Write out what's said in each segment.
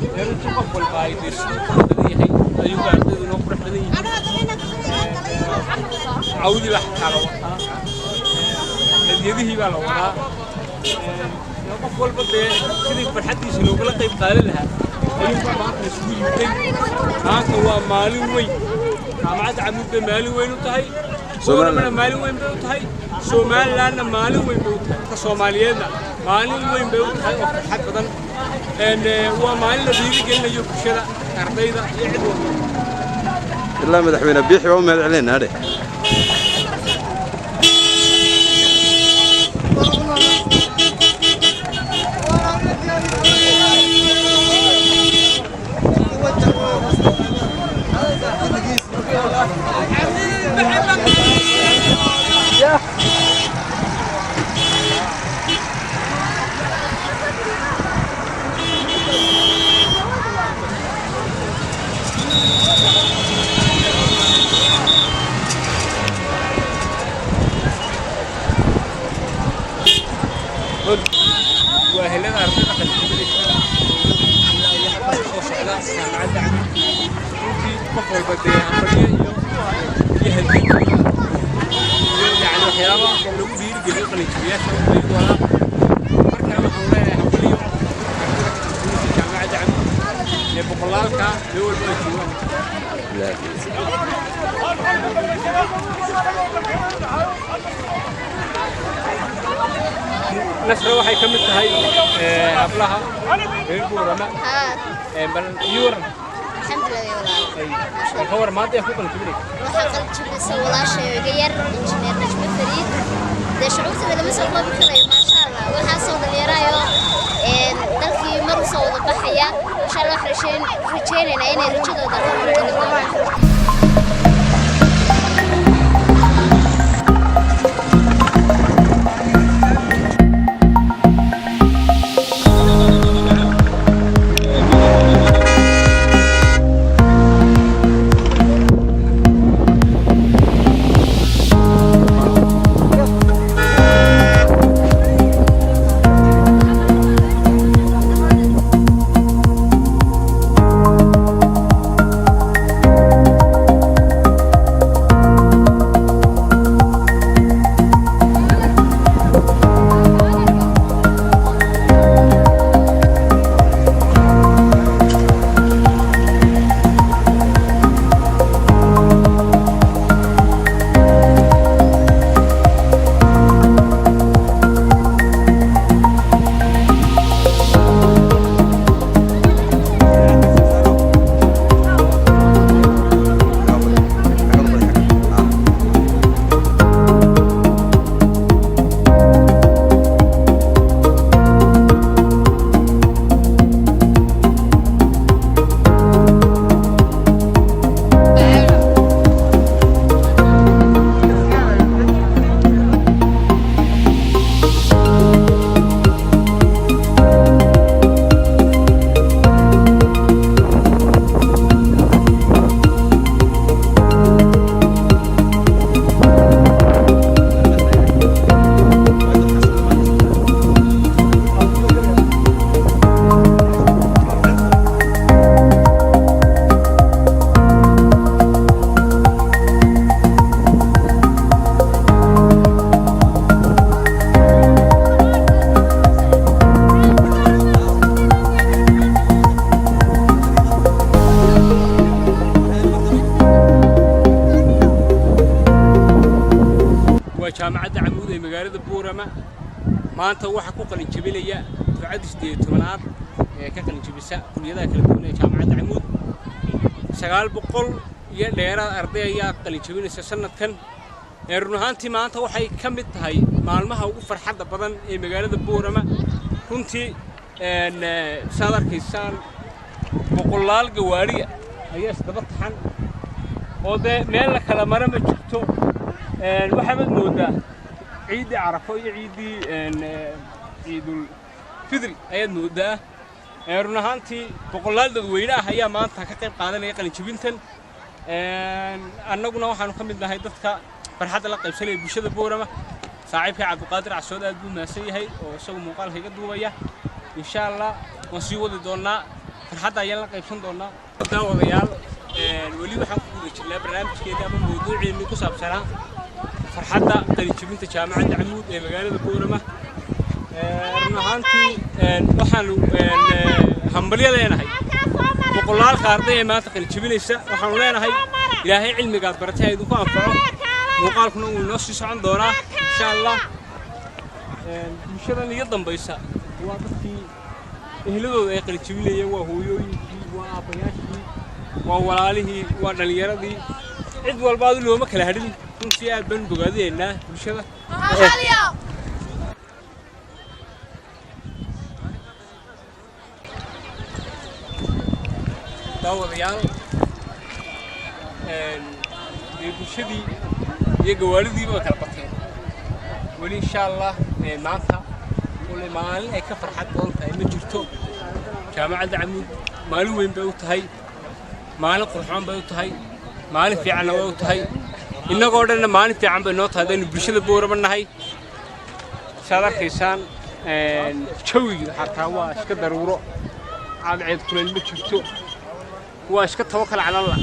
Runtii qof walba ay dee siduu qurux badan yahay ayuunba ardaydu noo qurux badan yihiin. Cawdii baa xataa la wataa, hadiyadihii baa la wadaa. Qof walba dee sidii farxaddiisa loogala qayb qaadan lahaa ayuunbaa maanta isugu yimiday. Maanta waa maalin weyn. Jaamacadda Camuud bay maalin weyn u tahay, Booramana maalin weyn bay u tahay, Somalilandna maalin weyn bay u tahay, dadka Soomaaliyeedna maalin weyn bay u tahay oo farxad badan. Waa maalin la dhiirigelinayo bulshada, ardayda iyo cid walba. Ilaa madaxweyne Biixi waa u mahad celinayna hadhe. Waa helada ardayda qalinjabinaysa soo socda jaamacadda Camuud. Runtii qof walba dee hambalyo iyo hadiyad iyo yani waxyaaba lagu dhiirigeliyo qalinjabiyaasha u qayn doonaa. Marka waxaan leeyahay hambalyo ardayda ka qalinjabinaysa jaamacadda Camuud ee boqolaalka meel walba ay joogaan. Nasra waxay ka mid tahay hablaha reer Buurama. Bal ii waran. Alxamdulilah walaal. Ka waran maanta yaa ku qalinjabinaysa? Waxaa qalinjabinaysa walaashay oo iga yar, injineer Najmo Fariid. Dee shucuurtooda lama soo koobi karayo, maasha Allah. Waxaasoo dhalinyarayo dalkii mar usoo wada baxaya, insha Allah waxaan rajaynaynaa inay rajadooda ka horgeli doonaan. Waa jaamacadda Camuud ee magaalada Buurama. Maanta waxaa ku qalin jabinaya dufcaddii 18aad ee ka qalin jabisa kuliyadaha kala duwan ee jaamacadda Camuud. 900 iyo dheeraad arday ayaa qalin jabinaysa sanadkan. Run ahaantii maanta waxay ka mid tahay maalmaha ugu farxadda badan ee magaalada Buurama. Runtii saad arkaysaan boqolaal gawaariya ayaa isdaba taxan oo dee meel la kala mara ma jirto. Waxaabad moodaa ciiddii Carafo iyo ciiddii Ciidul Fidri ayaad moodaa. Run ahaantii boqolaal dadweyne ah ayaa maanta ka qayb qaadanaya qalinjabintan. Annaguna waxaanu ka mid nahay dadka farxadda la qaybsanaya bulshada Boorama. Saaxiibkay Cabdiqaadir Casood aad buu mahadsan yahay oo isagu muuqaalka iga duubaya. Insha Allah waan sii wadi doonnaa. Farxadda ayaan la qaybsan doonaa. Daawadayaal, weli waxaan ku guda jirnaa barnaamijkeena ama mawduuceennii ku saabsanaa farxadda qalinjebinta Jaamacadda Camuud ee magaalada Boorama. Run ahaantii waxaanu hambalyo leenahay boqolaalka arday ee maanta qalinjebinaysa. Waxaanu leenahay Ilaahay cilmigaad baratay ha idinku anfaco. Muuqaalkuna wuu inoo sii socon doonaa, insha Allah. Bulshadan iga dambaysa waa dadkii ehladooda ay qalinjebinayeen, waa hooyooyinkii, waa aabbayaashii, waa walaalihii, waa dhallinyaradii, cid walba adu looma kala hadhin. Runtii aad baan u bogaadinaynaa bulshada. Daawadayaal, dee bulshadii iyo gawaaridiiba way kala bateen weli. Insha Allah, maanta wali maalin ay ka farxad badan tahay ma jirto. Jaamacadda Camuud maalin weyn bay u tahay, maalin qurxoon bay u tahay, maalin fiicanna way u tahay. Innagoo dhanna maalin fiican bay noo tahay haddaynu bulshada Boorama nahay. Saad arkaysaan, jawiga xataa waa iska daruuro, cadceed kuleyl ma jirto, waa iska tawakal cala Allah.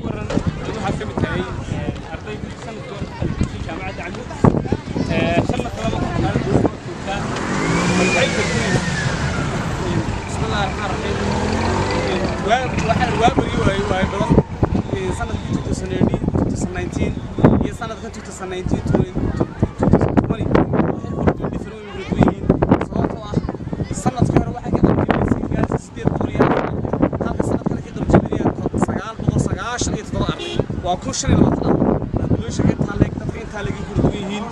Waran, waxaad ka mid tahay ardaydii sanadkii hore ka qalinjebisay Jaamacadda Camuud, sanadka 2009 joogtaa. Maxay kala? بسم الله الرحمن الرحيم. Waxaan waa beri waayey waay badan sanadkii 2018, 2019 iyo sanadkan 2019 2020 waxay kala duwan, different way kala duwan yihiin, sababtoo ah sanadkii hore waxay ka qaybgelisay gaarsi 804 arday, halka sanadkan ka qaybgelinayaan 997 arday, waa 1025 arday. Population intaa leeg, dadka intaa leeg ay kala duwan yihiin.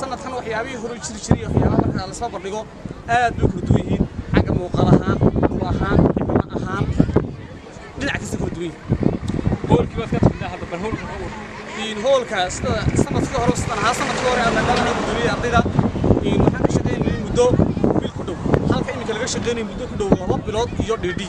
Sanadkan waxyaabihii hore jiri jiray iyo waxyaabaha marka la soo bandhigo aad bay kala duwan yihiin, xagga muuqaal ahaan, dhul ahaan, cimilo ahaan, dhinac kasta kala duwan yihiin. Hoolkii baad ka timiddaa hadda, bal hoolka ka war. Hoolka sida sanadkii hore sidan ahaa, sanadkii hore maadaama la guddoomiyey ardayda, waxaan ka shaqaynayay muddo bil ku dhow, halka iminka laga shaqaynayay muddo ku dhow 2 bilood iyo dhidhi.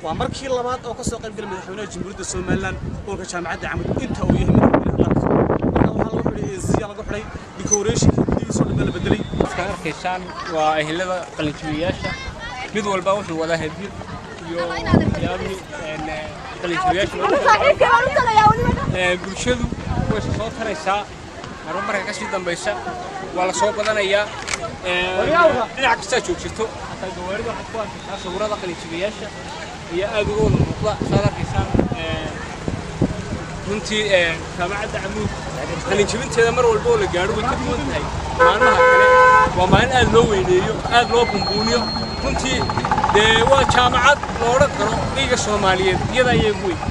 Waa markii labaad oo kasoo qayb galay madaxweynaha Jamhuuriyadda Somaliland hoolka Jaamacadda Camud inta uu yahay madaxweynaha dalka. Marka waxaa lagu xidhay AC lagu xidhay, decorationka gudihiisa oo dhan baa la bedelay. Dadkaad arkaysaan waa ehelada qalinjabiyayaasha. Mid walba wuxuu wadaa hadiyad iyo waxyaabihii qalinjabiyayaasha. Bulshadu way soo taraysaa marba marka kasii dambaysa, waa la soo badanayaa. Dhinac kastaa joogsato, xataa gawaarida waxaad ku arkaysaa sawirada qalinjabiyayaasha ayaa aad uga wada muuqda, saad arkaysaan. Runtii Jaamacadda Camuud qalinjabinteeda mar walba oo la gaadho way ka duwan tahay maalmaha kale. Waa maalin aad loo weyneeyo, aad loo bumbuuniyo. Runtii dee waa jaamacad la odhan karo dhiiga Soomaaliyeed iyada ayaa ugu weyn.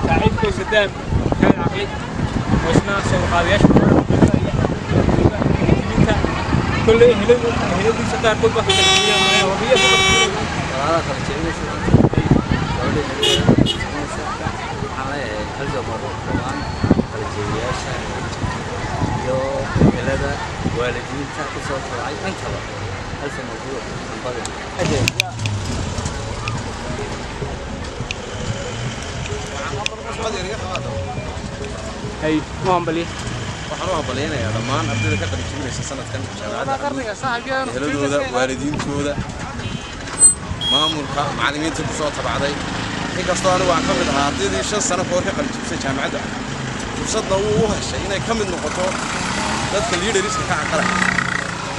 Saaxiibkay Sadaam Kaan Caqli oo isna sawirqaadayaasha qalinjibinta, kolley eheladiisa qaarkood baa ka qalinjibinaya, wabiya ku qalinjibinaya. Walaalaha kala jebinaysa, gabadha jebinaysa, waxaan leeyahay halka mabruuc dhammaan kala jebiyaasha iyo ehelada, waalidiinta ku soo tabcay intaba. Alfa mabruuc hambada. Hay, u hambaliye. Waxaan u hambalyaynayaa dhammaan ardayda ka qalin jebinaysa sanadkan jaamacadda Camuud, eheladooda, waalidiintooda, maamulka, macallimiinta ku soo tabacday. Inkastoo anigu aan ka mid ahaa ardaydii 5 sano kahor ka qalin jebisay jaamacadda, fursadna wuu u heshay inay ka mid noqoto dadka leaders-ka ka qaranka.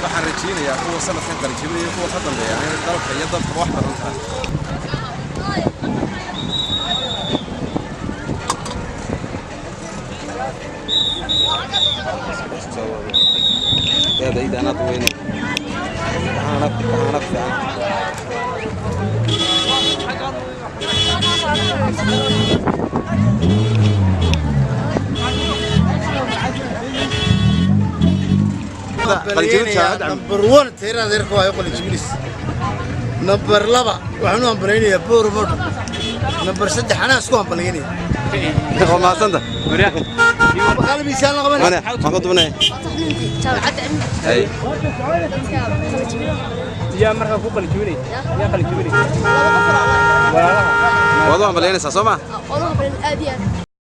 Waxaan rajaynayaa kuwa sanadkan qalin jebinaya, kuwa ka dambeeya, inay dalka iyo dadka wax badan tahay. Waxaana fiican. Number one, teera adeerka waayo qalinjibinaysa. Number 2, waxaan u hambalaynayaa Boorama. Number 3, anaa isku hambalyaynaya. Waa mahadsanta. Qalbiisaan la qabanaya. Mana maxaan ku dubanaya? Jaamacadda Camuud. Hay. Dadka qalin jebinaya. Yaa markaa ku qalin jebinay? Yaa qalin jebinay? Laba qof oo Walaalaha. Waad u hambalyaynaysaa, soo ma? Oona hambalin aad iyo aad.